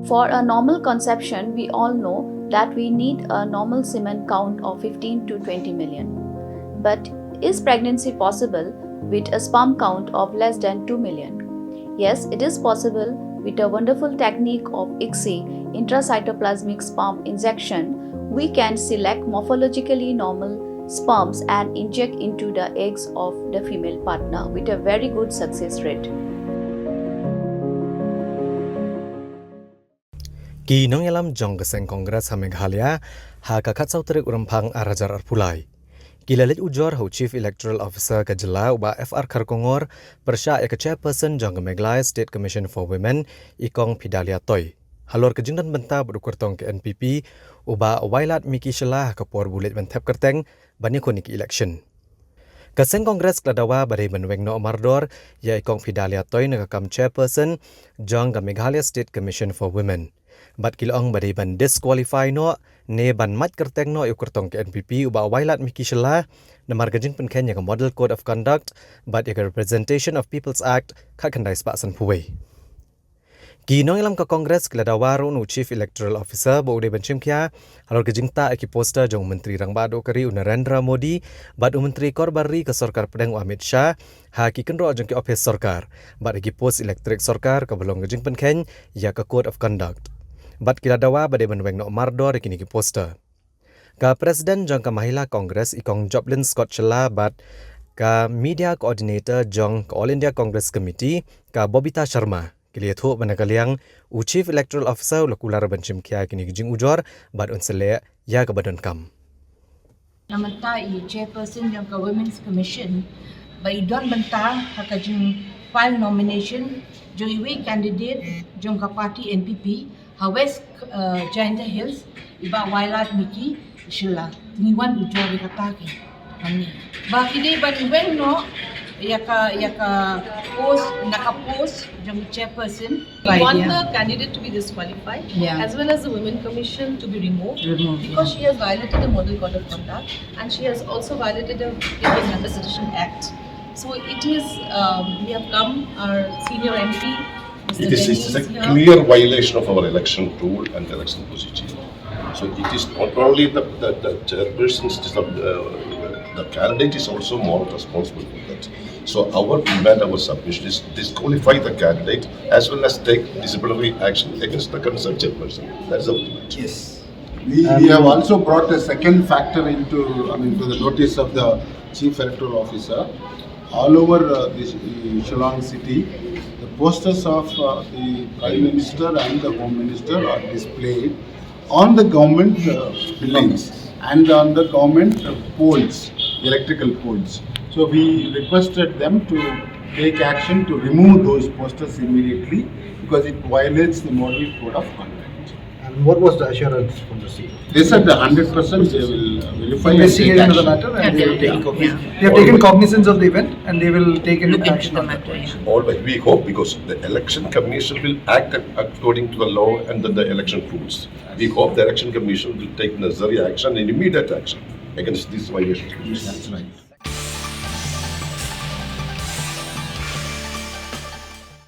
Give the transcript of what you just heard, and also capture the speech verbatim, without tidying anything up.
For a normal conception, we all know that we need a normal semen count of fifteen to twenty million. But is pregnancy possible with a sperm count of less than two million? Yes, it is possible. With a wonderful technique of ICSI, intracytoplasmic sperm injection, we can select morphologically normal sperms and inject into the eggs of the female partner with a very good success rate. Ki nongïalam jong ka seng Congress ha Meghalaya ha ka khatsaw tarik u Rymphang ar hajar arphew lai ki la leit ujor ha u Chief Electoral Officer ka jylla u Bah F R Kharkongor pyrshah ïa ka Chairperson jong ka Meghalaya State Commission for Women, i Kong Fidelia Toi, halor ka jingdon bynta bad u kyrtong ka N P P u Bah Wailadmiki Shylla ha ka por ba u leit ban thep kyrteng ban ïakhun ïa ka election. Ka seng Congress ka la dawa ba dei ban weng noh mardor ïa i Kong Fidelia Toi na ka kam Chairperson jong ka Meghalaya State Commission for Women. Bad ki la ong ba dei ban disqualify noh ne ban mait kyrteng noh ïa u kyrtong ka N P P u Bah Wailadmiki Shylla namar ka jingpynkheiñ ïa ka Model Code of Conduct bad ïa ka Representation of People's Act khatkhyndai spah sanphew wei. Ki nongïalam ka Congress ki la dawa ruh na u Chief Electoral Officer ba u dei ban shimkhia halor ka jingtah ïa ki poster jong u Myntri Rangbah Duh ka ri u Narendra Modi bad u Myntri Korbar Ri ka Sorkar Pdeng u Amit Shah ha ki kynroh jong ki ophis sorkar bad ha ki post electric sorkar kaba long ka jingpynkheiñ ïa ka Code of Conduct. Bad ki la dawa ba dei ban weng noh mardor ïa kine ki poster. Ka President jong ka Mahila Congress i Kong Joplin Scott Shylla bad ka Media Coordinator jong ka All India Congress Committee ka Bobita Sharma ki la ïathuh ba na ka liang u Chief Electoral Officer u la kular ban shimkhia ïa kine ki jingujor bad un sa leh ïa kaba donkam. Na mynta i Chairperson jong ka Women's Commission ba i don bynta ha ka jing file nomination jong iwei i candidate jong ka party N P P ha West, uh, Jaintia Hills, i Bah Wailadmiki Shylla. Ngi wan ujor ïa kata ki hangne ba ki dei ban weng noh ïa ka, ïa ka post, na ka post jong Chairperson. We want the candidate to be disqualified, yeah, as well as the Women Commission to be removed, removed, because, yeah, she has violated the Model Code of Conduct and she has also violated the Indian Gender Citizen Act. So it is, um, we have come, our senior M P, Mister It is, it is a Denny is here. Clear violation of our election rule and election procedure. So it is not only the, the, the chairperson, it is the, uh, the candidate is also more responsible for that. So our demand, our submission is disqualify the candidate as well as take disciplinary action against the concerned chairperson. That's our demand. Yes. We, we have also brought a second factor into, I mean, to the notice of the Chief Electoral Officer. All over, uh, this, uh, Shillong city, the posters of, uh, the Prime Minister and the Home Minister are displayed on the government, uh, buildings and on the government, uh, poles, electrical poles. So we requested them to take action to remove those posters immediately because it violates the Model Code of Conduct. And what was the assurance from the C E M? They said a hundred percent they will, uh, verify and take action. Investigate into the matter and they will take cognizance. They have taken cognizance of the event and they will take an action on that. All right, we hope because the Election Commission will act according to the law and then the election rules. We hope the Election Commission will take necessary action and immediate action against these violations. Yes, that's right.